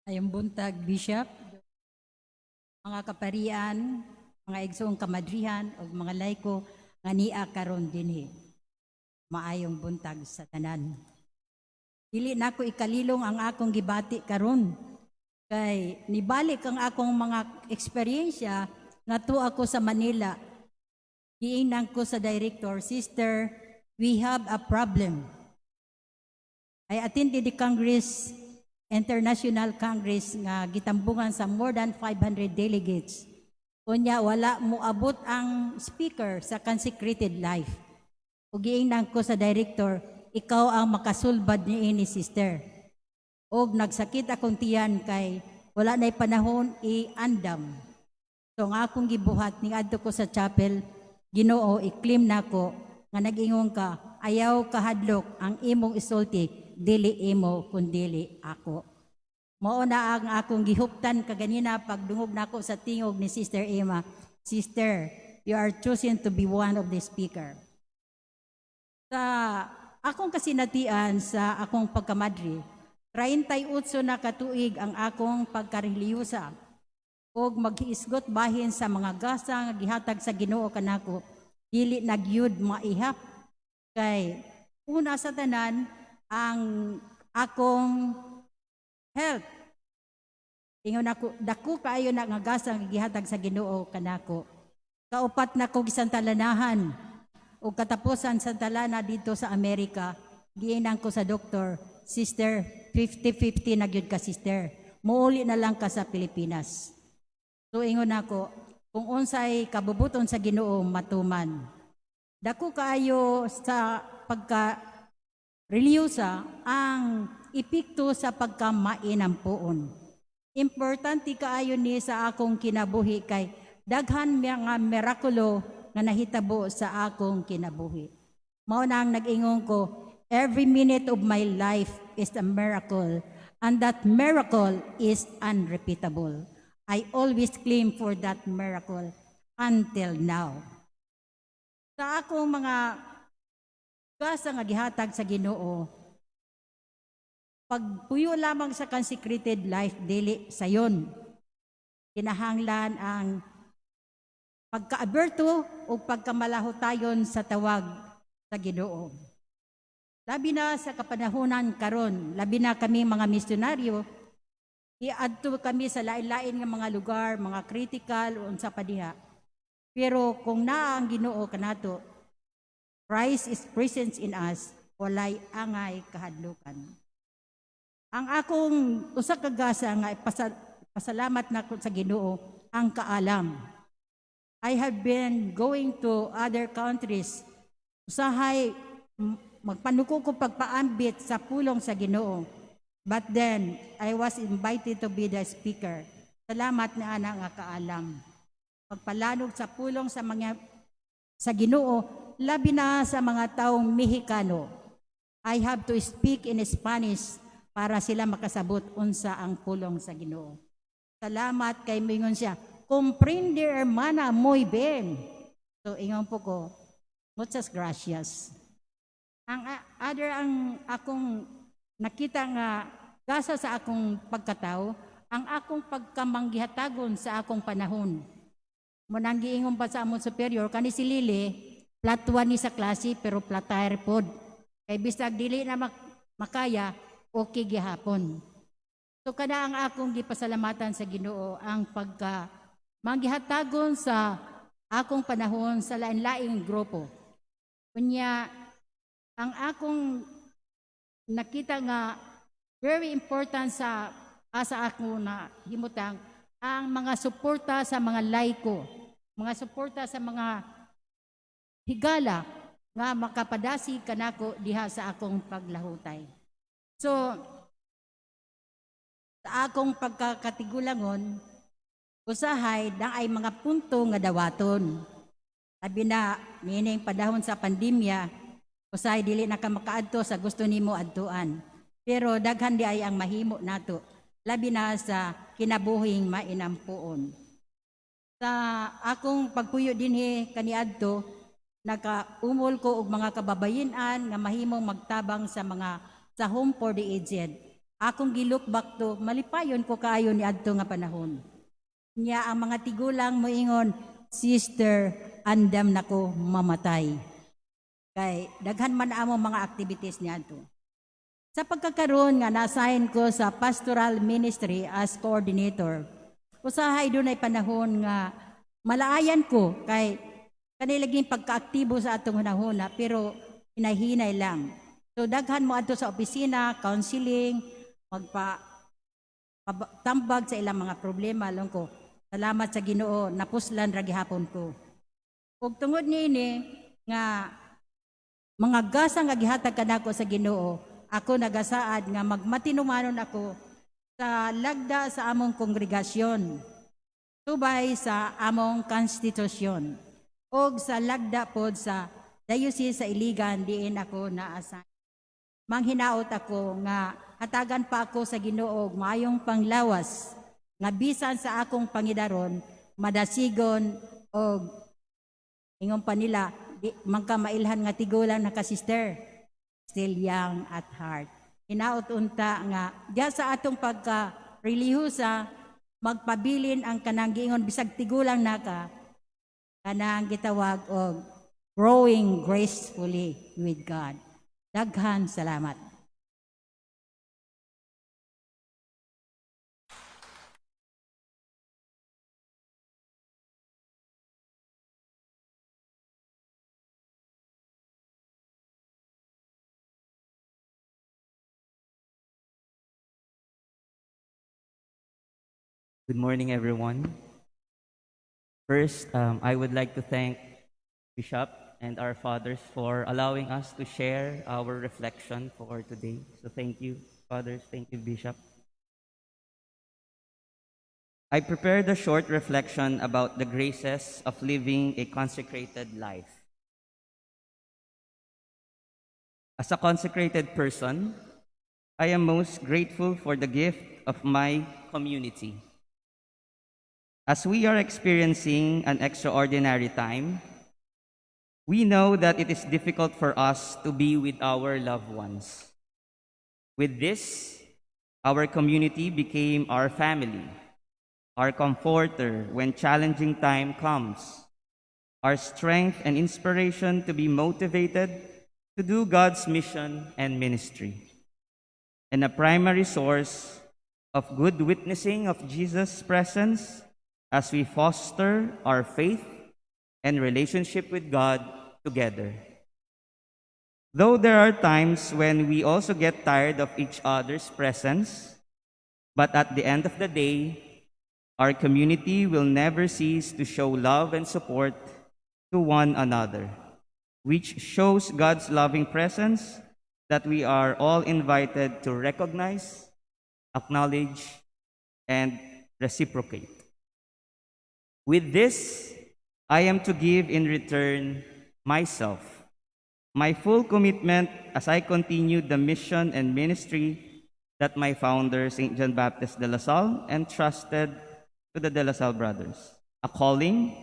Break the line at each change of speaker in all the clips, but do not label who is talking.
Maayong buntag, Bishop, mga kaparian, mga igsoong kamadrihan ug mga laiko nga nia karon dinhi. Maayong buntag sa tanan. Dili nako ikalilong ang akong gibati karon kay nibalik ang akong mga eksperyensya ngadto ako sa Manila. Giingnan ko sa director, "Sister, we have a problem." I attended the Congress, International Congress nga gitambungan sa more than 500 delegates. Unya wala moabot ang speaker sa consecrated life. Ug giingnan ko sa director, "Ikaw ang makasulbad niini, sister." Og nagsakit akong tiyan kay wala na'y panahon i-andam. So ang akong gibuhat, niadto ko sa chapel, "Ginoo, i-claim nako nga nag-ingon ka, ayaw kahadlok, ang imong isulti, dili imo kundili ako." Mao na ang akong gihuptan kaganina pagdungog nako sa tingog ni Sister Emma. "Sister, you are chosen to be one of the speaker." Sa akong kasinatian sa akong pagkamadri, 38 na katuig ang akong pagkarelihiyosa og maghiisgot bahin sa mga gasa nga gihatag sa Ginoo kanako, dili na gyud maihap kay una sa tanan, ang akong health. Ingon ako, dako kaayo na nga gasa nga gihatag sa Ginoo kanako. Kaupat na ko gisantalanahan ug katapusan sa talana dito sa Amerika, giingnan ko sa doktor, "Sister, 50-50 na gyud ka, sister. Muuli na lang ka sa Pilipinas." So ingon ako, kung unsay kabubuton sa Ginoo, matuman. Dako kaayo sa pagka relihiyosa ang epekto sa pagkamainampuon. Importante kaayo ni sa akong kinabuhi kay daghan mga mirakulo nga nahitabo sa akong kinabuhi. Mao na ang nag-ingon ko, every minute of my life is a miracle and that miracle is unrepeatable. I always claim for that miracle until now. Sa akong mga gasa nga gihatag sa Ginoo, pagpuyo lamang sa consecrated life dili sayon. Kinahanglan ang pagkaaberto o pagkamalahutayon sa tawag sa Ginoo. Labi na sa kapanahonan karon, labi na kami mga misyonaryo, iadto kami sa lain-lain nga mga lugar, mga critical o unsa pa diha. Pero kung naa ang Ginoo kanato, Christ is present in us, walay angay kahadlukan. Ang akong usa ka gasa nga pasalamat nako sa Ginoo, ang kaalam. I have been going to other countries. Usahay magpanuko ko pagpaambit sa pulong sa Ginoo. But then I was invited to be the speaker. Salamat na ana nga kaalam. Pagpalanog sa pulong sa mga sa Ginoo, labi na sa mga taong Mexicano. I have to speak in Spanish para sila makasabot unsa ang pulong sa Ginoo. Salamat kay mingon siya, "Comprende, hermana, muy bien." So ingon po ko, "Muchas gracias." Ang other ang akong nakita nga gasa sa akong pagkatao, ang akong pagkamanggihatagon sa akong panahon. Mao nang giingon pa sa among superior, kani si Lily, flat 1 ni sa klase pero platire pod. Kay bisag dili na makaya, okay gihapon. So kana ang akong gipasalamatan sa Ginoo, ang pagka manggihatagon sa akong panahon sa lain-laing grupo. Unya ang akong nakita nga very important sa asa ako na himutang ang mga suporta sa mga laiko, mga suporta sa mga higala nga makapadasi kanako diha sa akong paglahutay. So, sa akong pagkakatigulangon, usahay naay mga punto nga dawaton. Sabi na, niining panahon sa pandemya, usahay dili na ka makaadto sa gusto nimo adtuan. Pero daghan di ay ang mahimo nato, labi na sa kinabuhing mainampuon. Sa akong pagpuyo dinhi kaniadto, nakaumol ko og mga kababayen-an nga mahimong magtabang sa mga sa Home for the Aged. Akong gi-look back to, malipayon ko kaayo ni adto nga panahon. Nya ang mga tigulang moingon, "Sister, andam nako mamatay." Kay daghan man amo mga activities niadto. Sa pagkakaroon nga na-assign ko sa pastoral ministry as coordinator, usahay dunay panahon nga malaayan ko kay kanila laging pagkaaktibo sa atong hunahuna, pero hinay-hinay lang. So daghan mo adto sa opisina, counseling, magpa tambag sa ilang mga problema lang ko. Salamat sa Ginoo, napuslan ra gihapon ko. Ug tungod niini nga mga gasa nga gihatag kanako sa Ginoo, ako nagasaad nga magmatinumanon ako sa lagda sa among kongregasyon, tubay sa among konstitusyon, ug sa lagda pod sa Diocese sa Iligan diin ako naasa. Manghinaot ako nga hatagan pa ako sa Ginoo og maayong panglawas nga bisan sa akong pangidaron madasigon og ingon pa nila, di man ka mailhan nga tigulang na ka, sister, still young at heart. Hinaot unta nga diya sa atong pagka relihiyosa magpabilin ang kanang giingon bisag tigulang na ka, kanang gitawag og growing gracefully with God. Daghan salamat.
Good morning, everyone. First, I would like to thank Bishop and our fathers for allowing us to share our reflection for today. So thank you, fathers. Thank you, Bishop. I prepared a short reflection about the graces of living a consecrated life. As a consecrated person, I am most grateful for the gift of my community. As we are experiencing an extraordinary time, we know that it is difficult for us to be with our loved ones. With this, our community became our family, our comforter when challenging time comes, our strength and inspiration to be motivated to do God's mission and ministry, and a primary source of good witnessing of Jesus' presence as we foster our faith and relationship with God together. Though there are times when we also get tired of each other's presence, but at the end of the day, our community will never cease to show love and support to one another, which shows God's loving presence that we are all invited to recognize, acknowledge, and reciprocate. With this, I am to give in return myself, my full commitment as I continue the mission and ministry that my founder, St. John Baptist de La Salle, entrusted to the De La Salle Brothers, a calling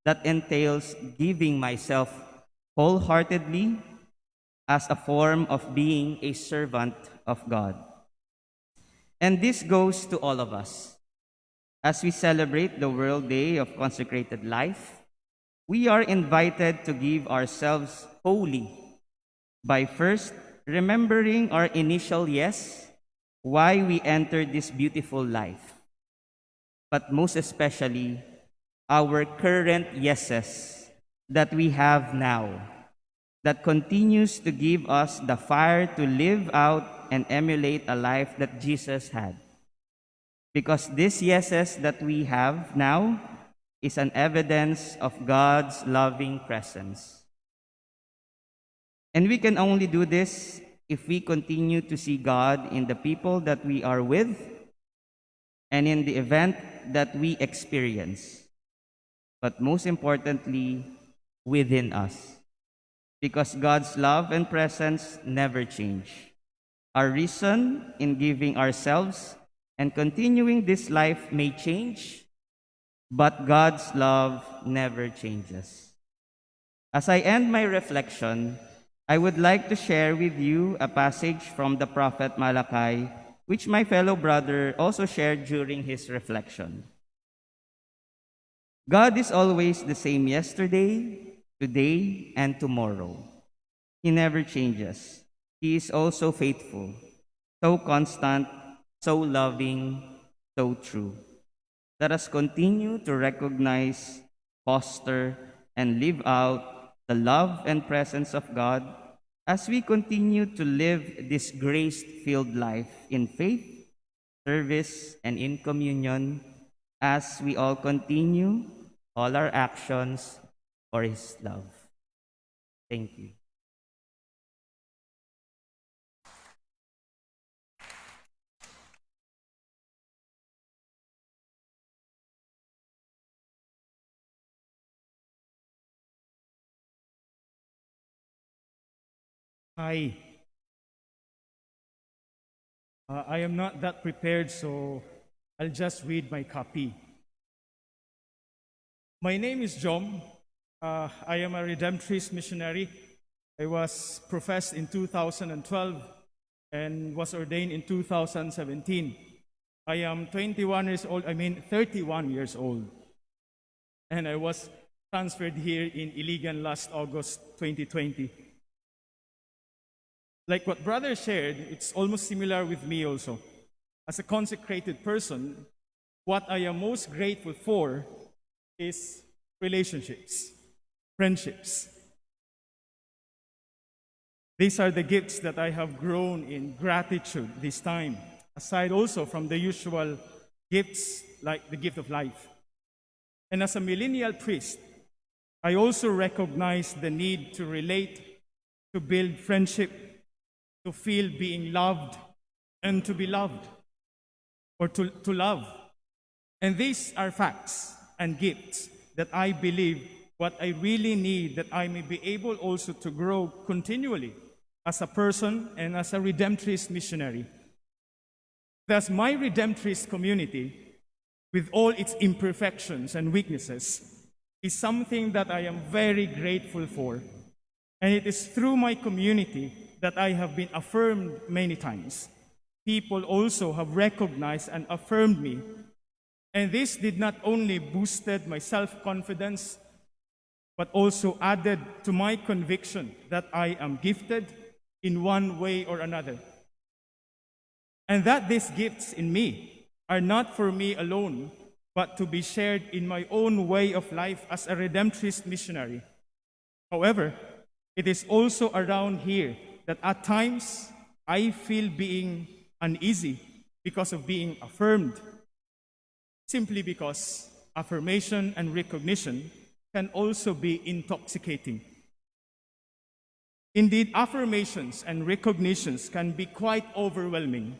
that entails giving myself wholeheartedly as a form of being a servant of God. And this goes to all of us. As we celebrate the World Day of Consecrated Life, we are invited to give ourselves wholly by first remembering our initial yes, why we entered this beautiful life, but most especially our current yeses that we have now, that continues to give us the fire to live out and emulate a life that Jesus had. Because these yeses that we have now is an evidence of God's loving presence. And we can only do this if we continue to see God in the people that we are with and in the event that we experience. But most importantly, within us. Because God's love and presence never change. Our reason in giving ourselves and continuing this life may change, but God's love never changes. As I end my reflection, I would like to share with you a passage from the prophet Malachi, which my fellow brother also shared during his reflection. God is always the same yesterday, today, and tomorrow. He never changes. He is also faithful, so constant, so loving, so true. Let us continue to recognize, foster, and live out the love and presence of God as we continue to live this grace filled life in faith, service, and in communion as we all continue all our actions for His love. Thank you.
Hi. I am not that prepared, so I'll just read my copy. My name is Jom. I am a Redemptorist missionary. I was professed in 2012 and was ordained in 2017. I am 21 years old, I mean 31 years old. And I was transferred here in Iligan last August 2020. Like what brother shared, it's almost similar with me also. As a consecrated person, what I am most grateful for is relationships, friendships. These are the gifts that I have grown in gratitude this time, aside also from the usual gifts like the gift of life. And as a millennial priest, I also recognize the need to relate, to build friendship, to feel being loved, and to be loved, or to love. And these are facts and gifts that I believe what I really need, that I may be able also to grow continually as a person and as a Redemptorist missionary. Thus, my Redemptorist community, with all its imperfections and weaknesses, is something that I am very grateful for. And it is through my community that I have been affirmed many times. People also have recognized and affirmed me. And this did not only boosted my self-confidence, but also added to my conviction that I am gifted in one way or another. And that these gifts in me are not for me alone, but to be shared in my own way of life as a Redemptorist missionary. However, it is also around here that at times I feel being uneasy because of being affirmed, simply because affirmation and recognition can also be intoxicating. Indeed, affirmations and recognitions can be quite overwhelming.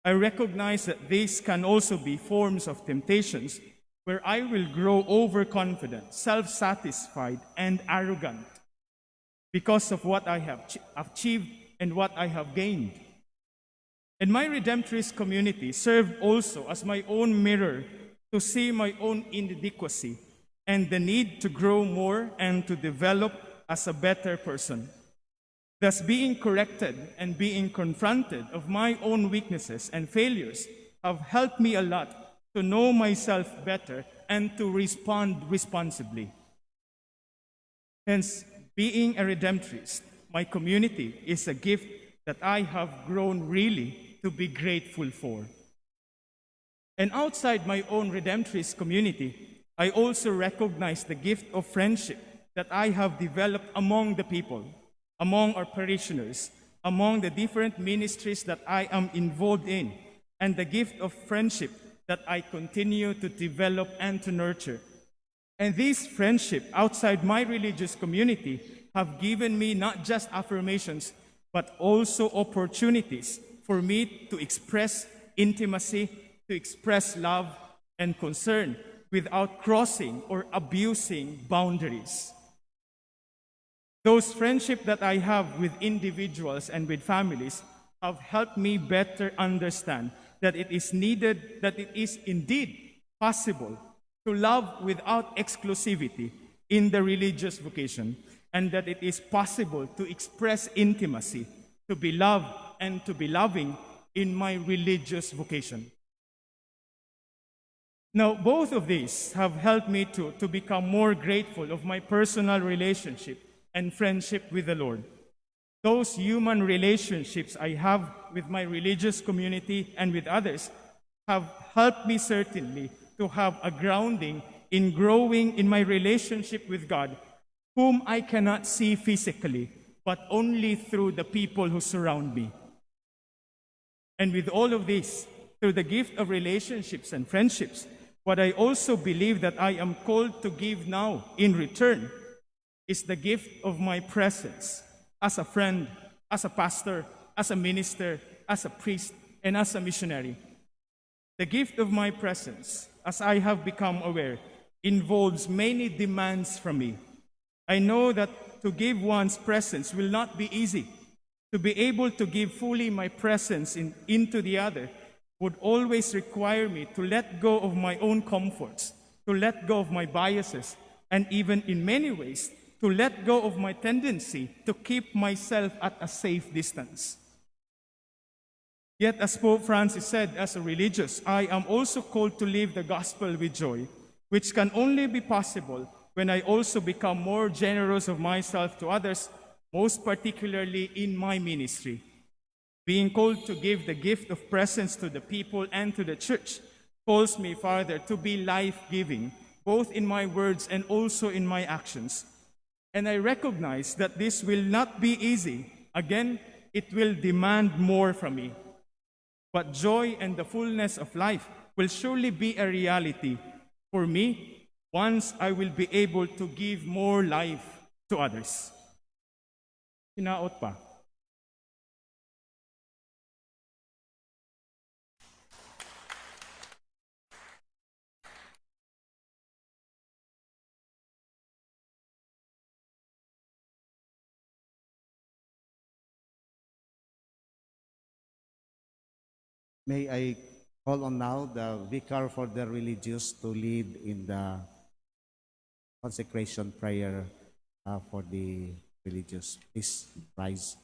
I recognize that these can also be forms of temptations where I will grow overconfident, self-satisfied, and arrogant because of what I have achieved and what I have gained. And my Redemptorist community served also as my own mirror to see my own inadequacy and the need to grow more and to develop as a better person. Thus, being corrected and being confronted of my own weaknesses and failures have helped me a lot to know myself better and to respond responsibly. Hence, being a Redemptorist, my community is a gift that I have grown really to be grateful for. And outside my own Redemptorist community, I also recognize the gift of friendship that I have developed among the people, among our parishioners, among the different ministries that I am involved in, and the gift of friendship that I continue to develop and to nurture. And this friendship outside my religious community have given me not just affirmations, but also opportunities for me to express intimacy, to express love and concern without crossing or abusing boundaries. Those friendships that I have with individuals and with families have helped me better understand that it is needed, that it is indeed possible to love without exclusivity in the religious vocation, and that it is possible to express intimacy, to be loved and to be loving in my religious vocation. Now, both of these have helped me to become more grateful of my personal relationship and friendship with the Lord. Those human relationships I have with my religious community and with others have helped me certainly to have a grounding in growing in my relationship with God, whom I cannot see physically, but only through the people who surround me. And with all of this, through the gift of relationships and friendships, what I also believe that I am called to give now in return is the gift of my presence as a friend, as a pastor, as a minister, as a priest, and as a missionary. The gift of my presence, as I have become aware, involves many demands from me. I know that to give one's presence will not be easy. To be able to give fully my presence into the other would always require me to let go of my own comforts, to let go of my biases, and even in many ways, to let go of my tendency to keep myself at a safe distance. Yet, as Pope Francis said, as a religious, I am also called to live the gospel with joy, which can only be possible when I also become more generous of myself to others, most particularly in my ministry. Being called to give the gift of presence to the people and to the church calls me further to be life giving, both in my words and also in my actions. And I recognize that this will not be easy. Again, it will demand more from me. But joy and the fullness of life will surely be a reality for me once I will be able to give more life to others. Hinaot pa.
May I call on now the vicar for the religious to lead in the consecration prayer for the religious. Please rise.